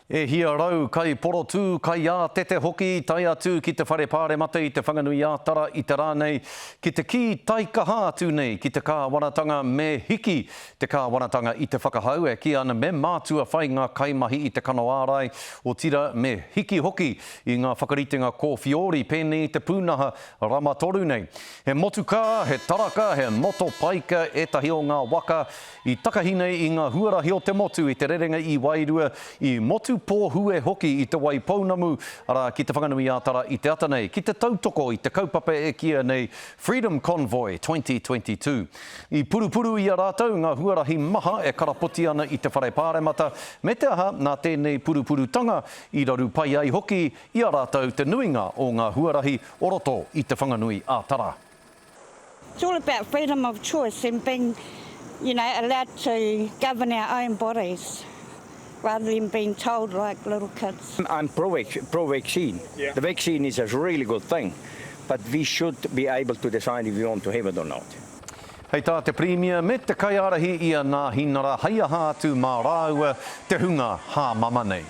E hia rau kaiporotū, kaiātete hoki tae atu ki te Whare Pāremata i Te Whanganui-ā-Tara i te rā nei, ki te kī taikaha atu nei ki te kāwanatanga me hiki te kāwanatanga i te whakahau e kī ana me mātua whai ngā kaimahi i te kano ārai, otirā me hiki hoki i ngā whakaritenga kōwhiori pēnei i te pūnaha rama toru nei. He motukā, he taraka, he motopaika ētahi o ngā waka I takahi nei i ngā huarahi o te motu i te rerenga i Wairua, i Motupōhue hoki i Te Waipounamu, arā, ki Te Whanganui-ā-Tara i te ata nei, ki te tautoko i te kaupapa e kīia nei Freedom Convoy 2022. I purupuru i a rātou ngā huarahi maha e karapoti ana i te Whare Pāremata, me te aha, nā tēnei purupurutanga i raru pai ai hoki i a rātou te nuinga o ngā huarahi o roto i Te Whanganui-ā-Tara. It's all about freedom of choice and being, you know, allowed to govern our own bodies rather than being told like little kids. I'm pro-vaccine. Yeah. The vaccine is a really good thing, but we should be able to decide if we want to have it or not. Hei tā te Pirimia me te kaiārahi i a Nāhinara hei aha atu mā rāua te hunga hāmama nei.